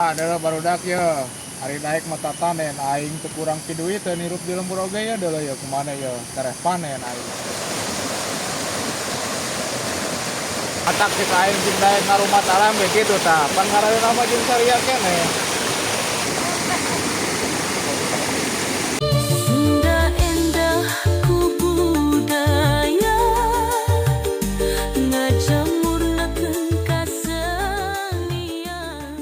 Adalah barudak ya. Ari daek mah tatanen aing teu kurang piduiteun hirup di lembur oge ya deuleu ya kumana ya tereh panen aing. Matak cek aing jeung daek ngarumat alam ge kitu tah, pan ngaranna mah jeung saria keneh. Sunda endah ku budaya ngajamurnakeun kasenian.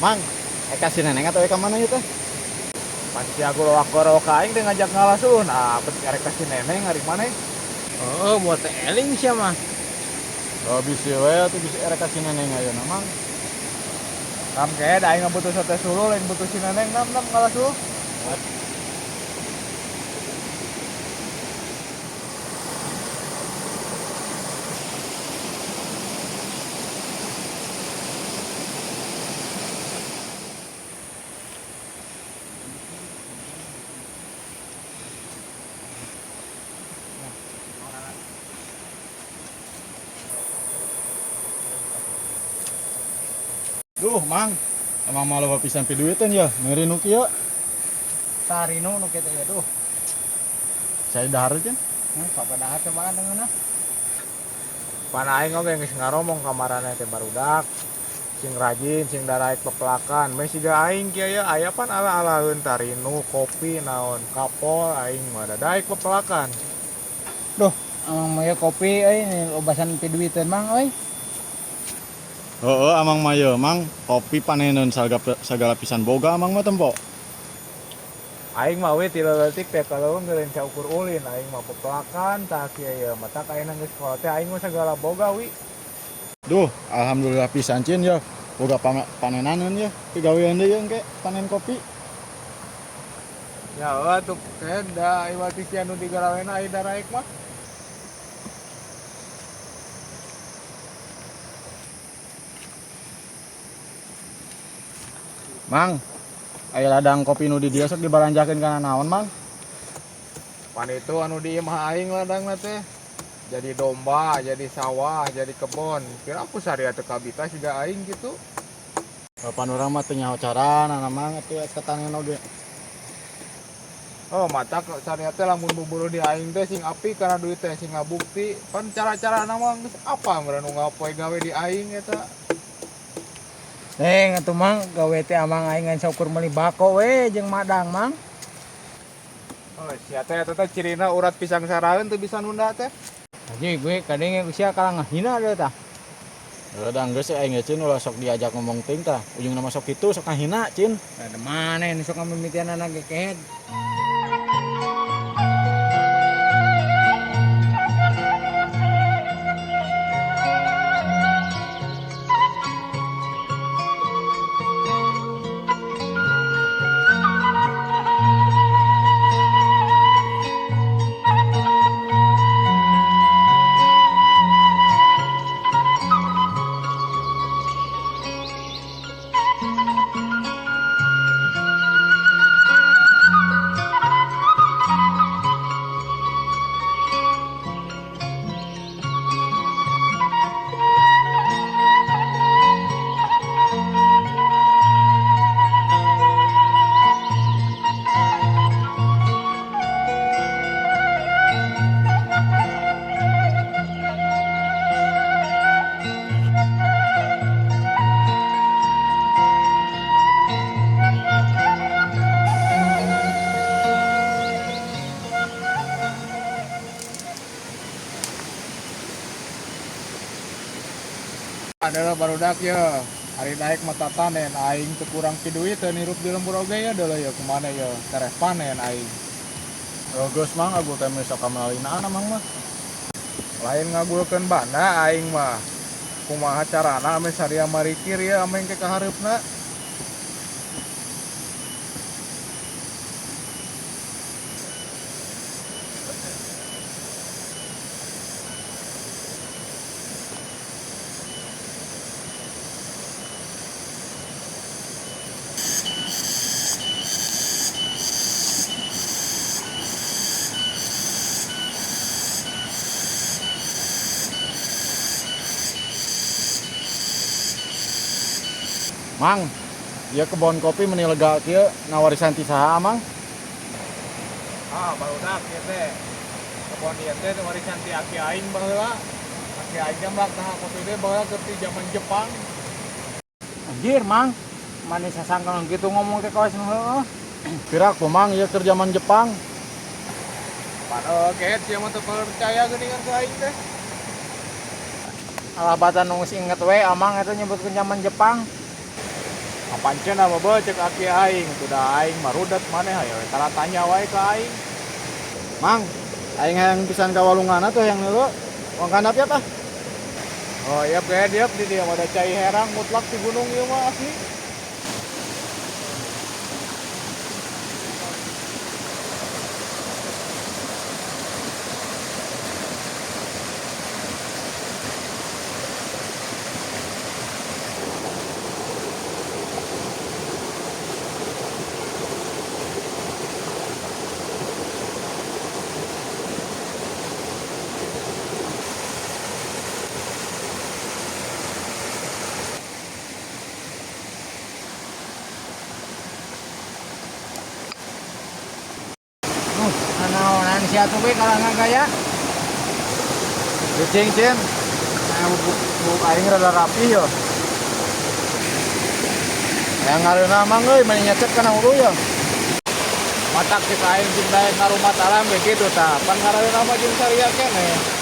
Mang, eka si neneng atau eka mana ieu teh? Pan sia gorowak-gorowak ka aing teh ngajak ngalah suluh, nah bet arek ka si neneng ari maneh. Oh, buat teh eling sia mah. Oh, bisi we atuh bisi erek ka si neneng ayeuna, Mang. Kam ke da aing mah butuh sate suluh lain butuh si neneng nam nam ngalah suluh. Duh, Mang. Emang malu pisan piduiteun ya, meuri nu kieu. Tarinu nu kitu ya duh. Saya dahar cen. Papa dahar cobaan dengeuna. Pan aing oge geus ngaromong ka maraneh teh barudak. Sing rajin, sing daraek pepelakan. Meh siga aing kieu ya aya pan ala-alaeun tarinu, kopi naon, kapol aing mah dadaek pepelakan. Duh, amang mah kopi euy lobasan piduiteun mang euy. Heeh, amang mah ye, Mang. Kopi paneneun sagala pisan boga amang mah tempo. Aing mah we ti leutik teh kaleuweung geureun saukur ulin aing mah pepelakan tah kieu ye matak ayeuna geus sekolah teh aing mah sagala boga wi. Duh, alhamdulillah pisan cin ya. Boga panenaneun ya. Pigawean deui engke panen kopi. Ya heuh atuh ke da iwal ti sia nu digarawena aya daraek mah. Mang, aya ladang kopi nu di dieu sok dibalanjakeun kana naon, Mang? Pan itu anu di imah aing ladangna teh. Jadi domba, jadi sawah, jadi kebon. Kira aku saria teu kabita siga aing kitu. Pan urang mah teu nyaho carana, Mang, atuh es ketanen oge. Oh, mata saria teh lamun buburu di aing teh sing api kana duit teh sing ngabukti. Pan cara-carana mah geus apa meureun nu ngapoe gawe di aing eta. Neng atuh Mang, gawe teh amang aing ngan saukur meuli bako we jeung madang, Mang. Oh, sia teh eta teh cirina urat pisang saraeun teu bisa nunda teh. Haji gue kadenge usia kalah ngahina deui tah. Heuh da geus aing ge cin ulah sok diajak ngomong teuing tah. Ujungna mah sok kitu sok ngahina cin. Da maneh nu sok ngamimitianana ge kehed. Adalah barudak ya. Ari daek mah tatanen aing teu kurang piduiteun hirup di lembur oge ya deuleu ya kumana ya tereh panen aing. Oh, geus Mang, agul teh meuli sok kamalinaan amang mah. Lain ngagulkeun banda aing mah. Kumaha carana ame saria marikir ya ame ke kahareupna. Mang, ieu kebon kopi meni lega kieu nawarisan ti saha, Mang? Ah, barudak ieu teh. Kebon ieu teh warisan ti aki aing baheula. Aki aing teh melak tah kopi teh baheula keur ti zaman Jepang. Anjir, Mang. Mani sasangkang gitu ngomong teh kawas nu heueuh. Piraku, Mang, ieu keur zaman Jepang. Pan keet sia mah teu percaya geuningan ka aing teh. Alah batan nu geus inget we Amang eta nyebutkeun zaman Jepang. Apan cenah mah cek aki aing, tuh da aing marudat maneh hayo tara tanya wae ka aing. Mang, aing hayang pisan ka walunganna tuh hayang heula. Wong kandap ya tah. Oh iya kayak dia di dia ada cai herang mutlak di gunung ieu mah asli. Nanaonan sia atuh we kalangan gaya. Cing, cing. Nah, buk aing rada rapi yo. Hayang ngareunah, Mang euy, meni nyecep kana hulu ya. Matak cek aing jeung daek ngarumat alam ge kitu tah. Pan ngareunah mah jeung saria keneh.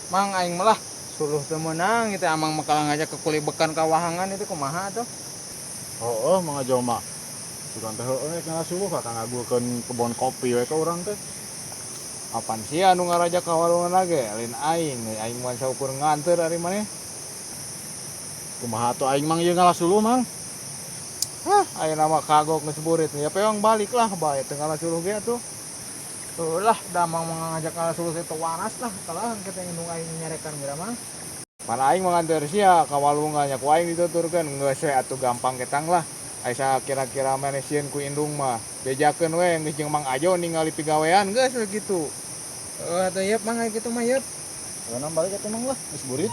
Mang aing malah suluh teu meunang ieu teh Amang mah kalah ngajak ke kuli bekan ka wahangan itu kumaha atuh? Heueuh, Mang Ajo mah. Sugan teh heueuh rek ngasuluh ka ngagulkeun kebon kopi we ka urang teh. Apan sia anu ngaraja ka walungan ge lain aing, aing mah saukur nganteur ari maneh. Kumaha atuh aing Mang ieu ngalasuluh, Mang? Hah, ayeuna mah kagok geus burit ya peong balik lah bae teu ngalasuluh ge atuh. Tuh lah, da Amang mah ngajak ngalasuluh teh teu waras lah, kalah kita indung aing nyarekan geura Mang. Pan aing mah nganteur sia ka walungan nya ku aing dituturkeun geus we atuh gampang ketang lah. Aisa kira-kira maneh sieun ku indung mah bejakeun we geus jeung Mang Ajo ningali pigawean geus we kitu. Heueuh atuh yeup Mang aya kitu mah yeup. Ayeuna balik atuh Mang lah, geus burit.